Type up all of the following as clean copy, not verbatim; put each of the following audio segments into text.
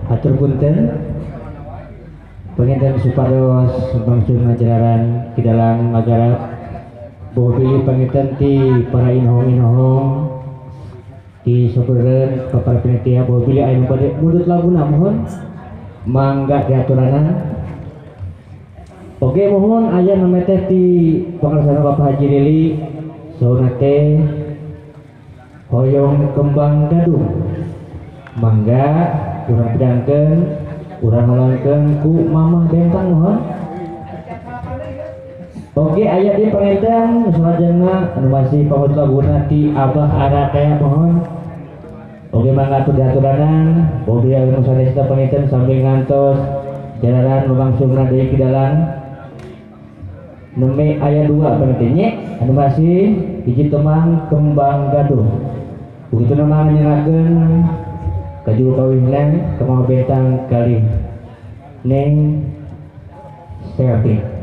Atur punten panginten supados bangsul ngajararan di dalam acara boh bilih panginten ti para inohong-inohong di sobeureun ka para panitia boh bilih aya nu bade mundut laguna mohon mangga diaturanan. Oke mohon aya nu teh ti pangarsana Bapak Haji Lili sauna teh hoyong kembang gadung mangga urang pedangkeun urang nolangkeun ku Mamah Bentang mohon. Oke aya di panginten salajengna anu masih pamut laguna ti Abah Ara teh mohon. Oke mangga atur diaturanan bobi anu sanesna panginten sambil ngantos jalaran lumangsungna deui ki dalang nembe aya dua panginten nya anu masih hiji temang kembang gaduh begitu nama nyerakeun ka juru kawihna ka Mamah Bentang kali Neng Selvi.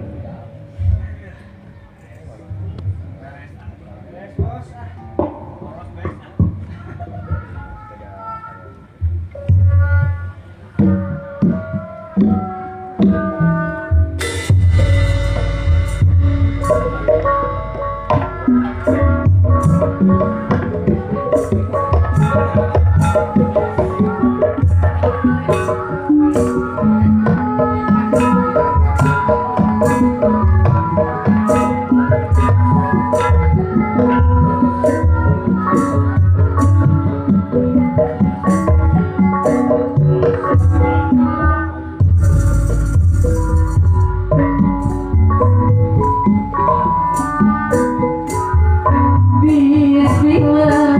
Bismillah.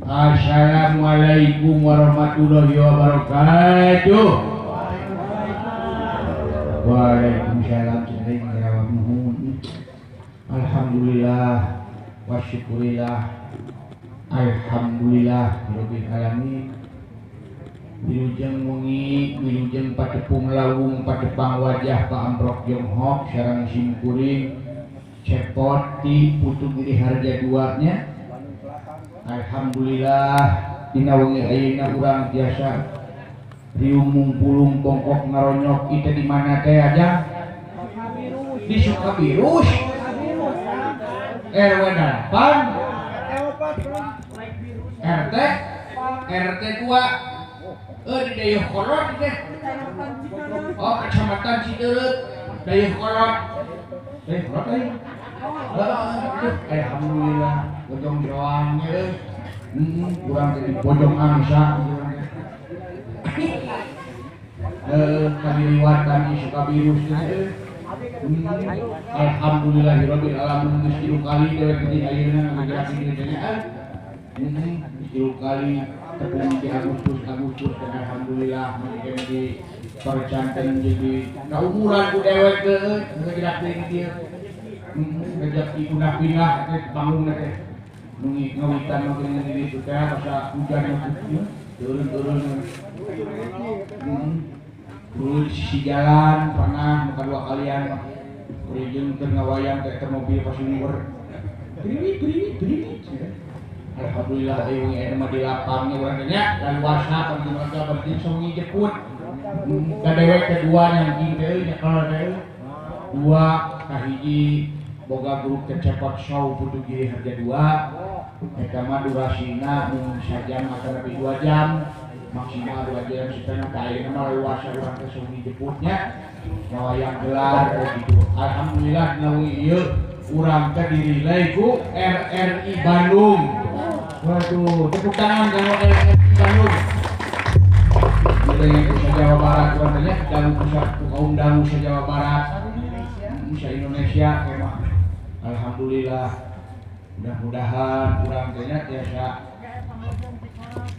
Assalamualaikum warahmatullahi wabarakatuh. Waalaikumsalam. Alhamdulillah wa syukurillah. Alhamdulillah rabbil alamin. Wilujeng wengi, wilujeng patepung lawung, patepang wajah paamprok jonghok sareng simkuring cepot ti Putu Giri Harja 2 nya. Alhamdulillah dina wengi ayeuna urang tiasa riung mungpulung bongkok ngaronyok itu di mana teh aja? Di Sukabirus RW 8 RT RT 2 di Dayeuhkolot teh. Oh, Kecamatan Citeureup, Dayeuhkolot. Dayeuhkolot euy. Alhamdulillah bojong joangnya euy. Urang teh bojong angsa. Kami liwatan di Sukabirus teh. Alhamdulillahirabbil alamin geus 3 kali dewek teh ayeuna ngagerak ieu teh. Geus 3 kali tepung di Agustus dan alhamdulillah mungkin di percanten jadi kaumuran ku dewek teh ngagerak deui dieu. Ngajak pindah-pindah teh bangun teh. Nungi ngawitan mah geuning di ditu teh asa hujan mah turun-turun. Dulu di jalan pernah muka dua kalian rijeng keur ngawayang teh mobil pas liwer. Triwit triwit triwit. Alhamdulillah euy aya mah di lapangnya urang teh nya laluasa penting raga penting sungi jeput. Ka dewek kedua nyangking teh euy nyekel teh. Dua kahiji boga grup teh cepot show Putu Giri Harja 2. Eta mah durasina mun sajam atawa 2 jam. Maksimal 2 jam setengah ka ayeuna mah luasa urang teh sungi jeputnya ngawayang gelar gitu. Alhamdulillah dina wengi ieu urang teh dirilai ku RRI Bandung. Waduh, tepuk tangan kanggo RRI Bandung. Dilai ku Jawa Barat urang teh nya, dangu pusat ku kaum dangu sa Jawa Barat, sa Indonesia emang. Alhamdulillah. Mudah-mudahan urang teh nya tiasa.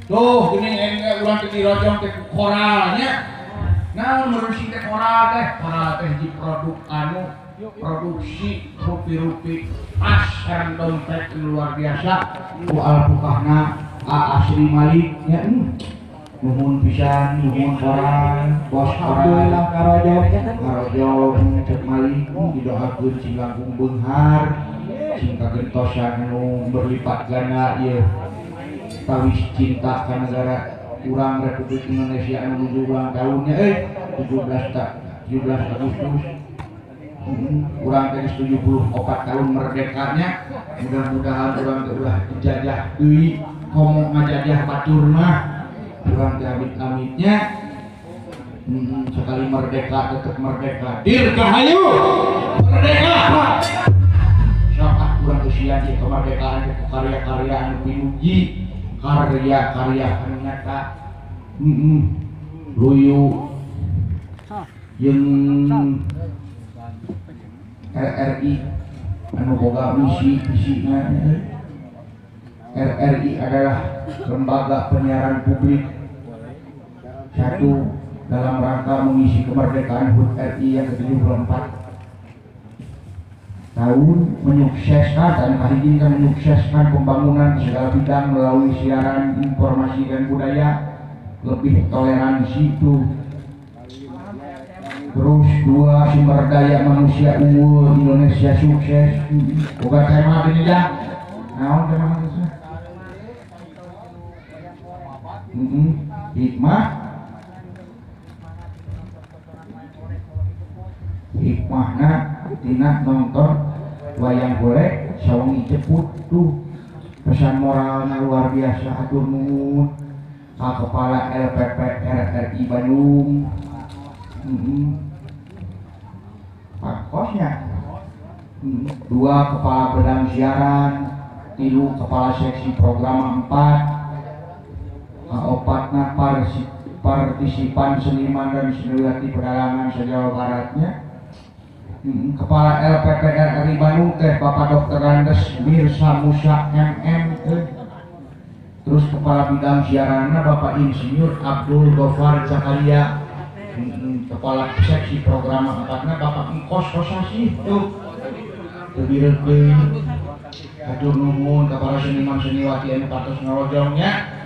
Tuh, geuning aing urang teh dirojong teh koralnya. Naon merusi teh koral teh? Koral teh hiji produk anu produksi rupi-rupi tas sareng dompet luar biasa ku alpukahna A Asri Malik nya. Nuhun pisan, nuhun koral, bos koral. Alhamdulillah karojong. Karojong cek malik didoakeun sing langkung beunghar, sing kagentosan anu berlipat ganda ieu. Tawis cinta ka negara urang Republik Indonesia anu nuju ulang tahunnya 17 Agustus. Urang teh 74 tahun merdekanya, mudah-mudahan urang teh ulah dijajah deui, komo ngajajah batur mah. Urang teh amit-amitnya sekali merdeka tetap merdeka. Dirgahayu merdeka. Sok ah urang usia di kemerdekaan teh karya-karya anu pinuji, karya-karya anu nyata. Luyu jeung RRI anu boga misi visina. RRI adalah lembaga penyiaran publik satu dalam rangka mengisi kemerdekaan HUT RI yang ke-74 tahun, menyukseskan dan kahijinkan menyukseskan pembangunan segala bidang melalui siaran informasi dan budaya, lebih toleransi itu. Terus dua, sumber daya manusia unggul, Indonesia sukses. Bukan tema ini ya. Naon tema itu? Hikmah. Hikmahna tina nonton wayang golek sawengi ceput tuh. Pesan moralnya luar biasa, hatur nuhun ka kepala LPP RRI Bandung. Pak Kosnya dua kepala bedang siaran, 3 kepala seksi program, 4 opatna partisipan seniman dan seniwati pedalangan se-Jawa Baratnya. Kepala LPP RRI Bandung teh Bapak Dr. Andes Mirsa Musa MM teh. Terus kepala bidang siaranna Bapak Insinyur Abdul Gofar Zakaria. Kepala seksi program empatna Bapak Engkos Kosasi tuh. Teu deui. Hatur nuhun ka para seniman seniwati anu patos ngarojongnya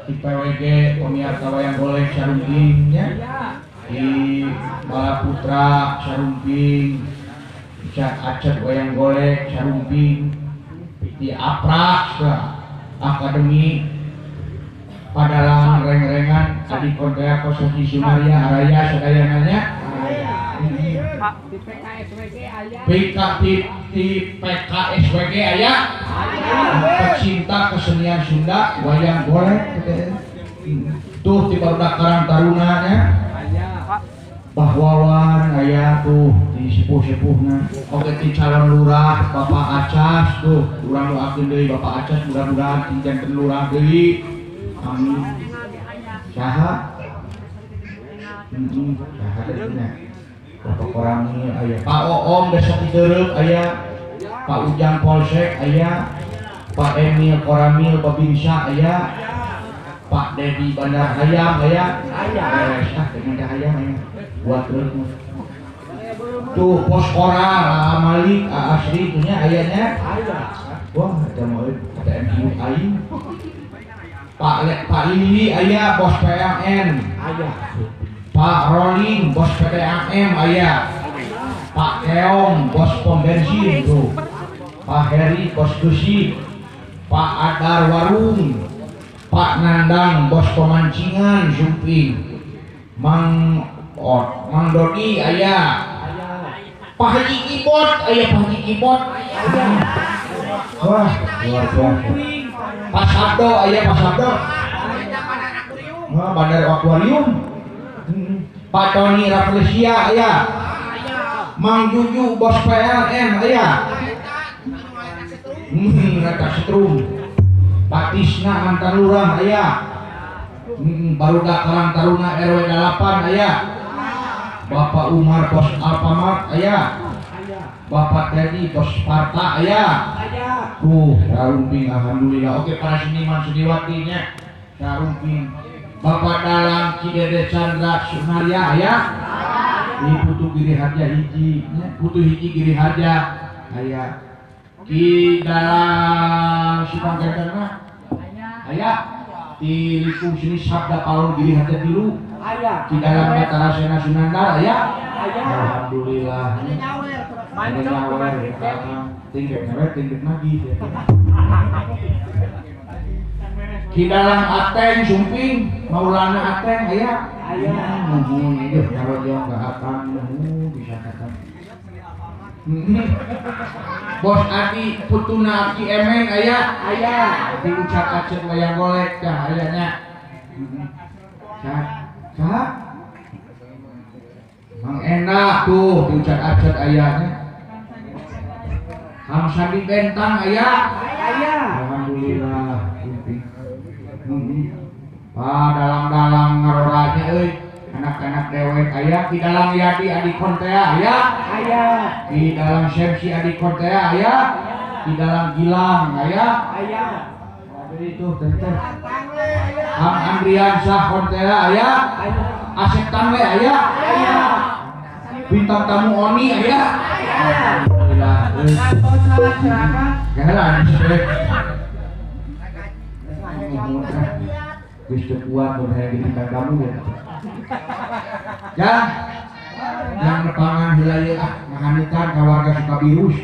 di PWG pemirsa wayang golek Sarumping nya, di Balaputra Sarumping, Cak Acet wayang golek Sarumping, di Aprak Akademi Padalangan Reng-rengan Adi Kontea Kosasi Sumaria Araya sadayananya. Di PKSWG aya. Di PKSWG aya. Pecinta kesenian Sunda wayang golek tuh di barudak Karang Taruna nya. Bahwawan aya tuh di sepuh-sepuhna. Oke di calon lurah Bapak Acas tuh, urang doakeun deui Bapak Acas mudah-mudahan janten lurah deui. Amin. Saha? Saha teh nya? Bapak Koramil aya, Pak Oom Desa Citereup aya, Pak Ujang Polsek aya, Pak Emil Koramil Babinsa aya, Pak Dedi Bandar Hayam aya, ah dengan hayam aya, buat terus. Tuh pos koral Malik Asri itu nya ayanya. Wah, ada mau ada MU aing. Pak Lili aya bos PLN aya. Pak Rolling bos PTAM aya, Pak Keong bos pom bensin tuh, Pak Heri bos besi, Pak Adar warung, Pak Nandang bos pemancingan Sumping, Mang Mang Dodi aya, Pak Haji Kibot aya, Pak Haji Kibot. Wah, luar biasa. Pak Sabdo aya, Pak Sabdo. Wah, Bandar Akuarium. Pak Tony Raflesia aya, Mang Juju bos PLN aya, Rata Setrum, Pak Tisna mantan lurah aya, Barudak Karang Taruna RW 8 aya, Bapak Umar bos Alfamart aya, Bapak Teddy bos Sparta aya. Tuh Sarumping alhamdulillah. Oke para seniman seniwatinya Sarumping. Bapak Dalang Ki Dede Chandra Sunarya aya, di Putu Giri Harja hiji, Putu hiji Giri Harja aya, Ki Dalang Sipanggeterna aya, Di lingkung sini Sabda Palon Giri Harja Tilu. Aya. Di dalam Batara Sena Sunandar aya. Aya. Alhamdulillah. Ada nyawer ya. Tinggal nyawer tinggal nagih ya. Di dalam Ateng Sumping Maulana Ateng aya. Aya. Nuhun ieu karojong ka akang nuhun bisa kata. Bos Adi Putuna Aki Emen aya. Aya. Diucap acet wayang golek tah aya nya. Saha? Mang enak tuh diucap acet aya nya. Kang Sandi Bentang aya. Aya. Alhamdulillah. Wah, dalang-dalang ngaroranya euy. Anak-anak dewek aya di dalam Yadi Adi Kontea aya. Aya. Di dalam Syemsi Adi Kontea aya. Di dalam Gilang aya. Aya. Jadi itu tentang Kang Andriansyah Kontea aya. Aya. Asep Tangle aya. Aya. Bintang tamu Oni aya. Aya. Alhamdulillah. Gehelan geus teu kuat mun hayang jadi bintang tamu ya. Ya, yang nepangan heula ieu ah ngahanetan ka warga Sukabirus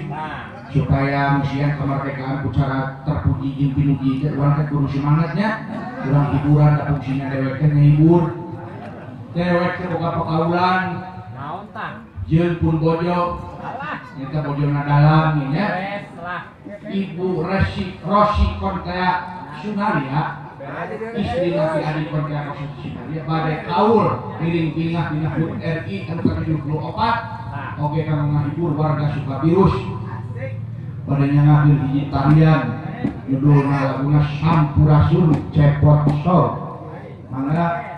supaya musian kemerdekaan ku cara terpuji jeung pinuji teh urang teh kudu semangatnya, urang hiburan da fungsina dewek teh ngahibur. Dewek teh boga pakaulan. Naon tah? Jeung pun bojo. Eta bojona dalam nya. Ibu Resi Rosi Kontea Sunaria istri Nabi Adi Kontea Sunaria bade kaul miring bingah dina HUT RI anu ka-74 oge kanggo ngahibur warga Sukabirus bade nyangakeun hiji tarian judulna laguna Sampurasun Cepot Sol. Mangga.